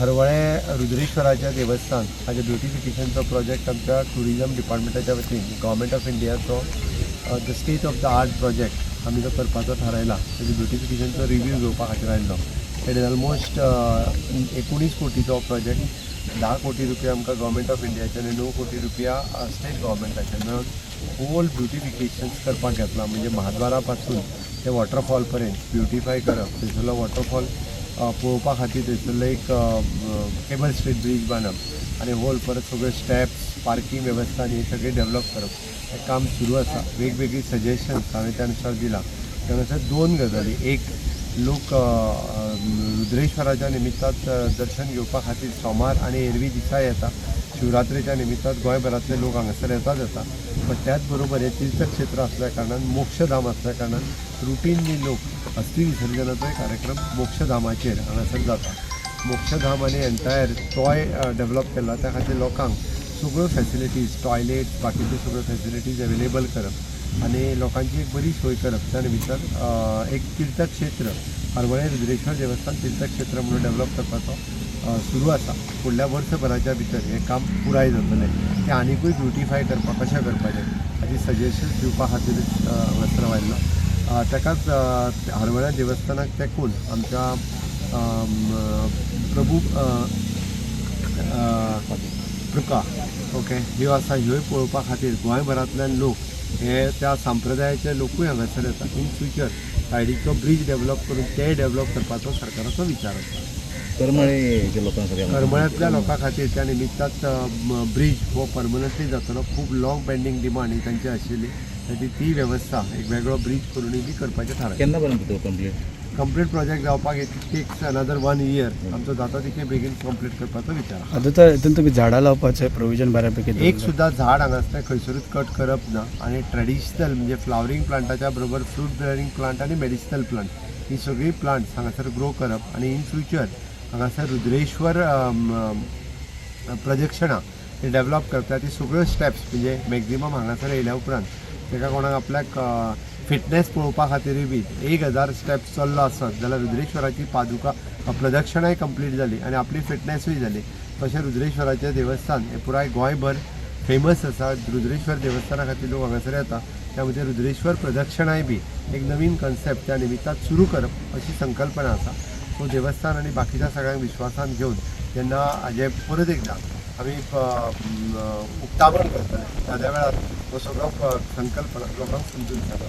हरवळें रुद्रेश्वराचें देवस्थान हाजें ब्युटिफिकेशनचो प्रोजेक्ट आमच्या ट्युरिजम डिपार्टमेंटाच्या वतीन गव्हर्मेंट ऑफ इंडियाचो the state of the art project आमी जो करपाचो थारायला, तेजे ब्युटिफिकेशनचो रिव्यू घेवपा खातीर आयिल्लो. It is almost 19 कोटीचो प्रोजेक्ट. 10 कोटी रुपया आमकां गव्हर्मेंट ऑफ इंडियाचे आनी 9 कोटी रुपया स्टेट गव्हर्मेंटाचे मेळून होल ब्युटिफिकेशन्स करपाक घेतला. म्हणजे महाद्वारा पासून ते वॉटरफॉल पर्यंत ब्युटिफाय करप, थंयसरलो वॉटरफॉल पळोवपा खातीर थंयसरलो एक केबल स्ट्रीट ब्रीज बांदप आनी होल परत सगळे स्टेप्स, पार्किंग वेवस्था आनी हे सगळें डेवलप करप, हें काम सुरू आसा. वेगवेगळी सजेशन्स हांवें त्या अनुसार दिलां. त्या अनुसार दोन गजाली. एक, लोक रुद्रेश्वराच्या निमित्तात दर्शन घेवपा खातीर सोमार आनी एरवी दिसा येता. शिवरात्रेच्या निमित्तात गोंयभरांतले लोक हांगासर येतात येता, पण त्याच बरोबर हे तीर्थक्षेत्र असल्या कारणान, मोक्षधाम असल्या कारणान रुटीनली लोक अस्थी विसर्जनाचोय कार्यक्रम मोक्षधामाचेर हांगासर जाता. मोक्षधाम आनी एंटायर तोय डेवलप केला. त्या खातीर लोकांक सगळ्यो फॅसिलिटीज, टॉयलेट्स, बाकीच्यो सगळ्यो फॅसिलिटीज अवेलेबल करप आनी लोकांची एक बरी सोय करप, त्या निमित्तान एक तीर्थक्षेत्र, हरवळें रुद्रेश्वर देवस्थान तीर्थक्षेत्र म्हणून डेवलप करपाचो सुरू आसा. फुडल्या वर्सभराच्या भितर हें काम पुराय जातलें. तें आनिकूय ब्युटिफाय करपाक कशें करपाचें हाची सजेशन्स दिवपा खातीरूच हांगासर हांव आयिल्लो. ताकाच हरवळ्या देवस्थानाक तेकून आमच्या प्रभू कृपा, ओके, ह्यो आसा, ह्योय पळोवपा खातीर गोंयभरांतल्यान लोक हे त्या संप्रदायाचे लोकूय हांगासर येता. इन फ्युचर सायडीचो ब्रीज डेवलप करून ते डेवलप करपाचो सरकाराचो विचार आसा. करमळे लोकांसाठी. करमळ्यांतल्या लोकां खातीर त्या निमित्तात ब्रीज हो परमनंटली जातलो. खूब लाँग पेंडींग डिमांड ही तांची आशिल्ली. ताची ती वेवस्था एक वेगळो ब्रीज करूनय बी करपाचें थारायलां. केन्ना पर्यंत तो कंप्लीट? कंप्लीट प्रोजेक्ट जावपाक it takes another one year. आमचो जाता तितके बेगीन कंप्लीट करपाचो विचार आसा. आतां तर हितून तुमी झाडां लावपाचें प्रोविजन बऱ्यापैकी एक दवरलां. सुद्दां झाड हांगासरलें खंयसरूच कट करप ना आनी ट्रेडिशनल म्हणजे फ्लावरींग प्लांटाच्या बरोबर फ्रूट बेरिंग प्लांट आनी मेडिसिनल प्लांट ही सगळीं प्लांट्स हांगासर ग्रो करप आनी इन फ्युचर हांगासर रुद्रेश्वर प्रदक्षिणा ही डेवलप करता. ती सगळ्यो स्टेप्स म्हणजे मॅक्झिमम हांगासर येयल्या उपरांत ताका कोणाक आपल्याक फिटनेस पळोवपा खातीरूय बी 1000 स्टेप्स चल्लो आसत जाल्यार रुद्रेश्वराची पादुका प्रदक्षिणाय कंप्लीट जाली आनी आपली फिटनेसूय जाली. तशें रुद्रेश्वराचें देवस्थान हें पुराय गोंयभर फेमस आसा. रुद्रेश्वर देवस्थाना खातीर लोक हांगासर येता. त्या मदीं रुद्रेश्वर प्रदक्षिणाय बी एक नवीन कन्सेप्ट त्या निमित्तान सुरू करप अशी संकल्पना आसा. सो देवस्थान आनी बाकीच्या सगळ्यांक विश्वासान घेवन जेन्ना हाजें परत एकदां आमी उक्तावण करतले, त्या वेळार हो सगळो संकल्पना लोकांक समजून सांगप.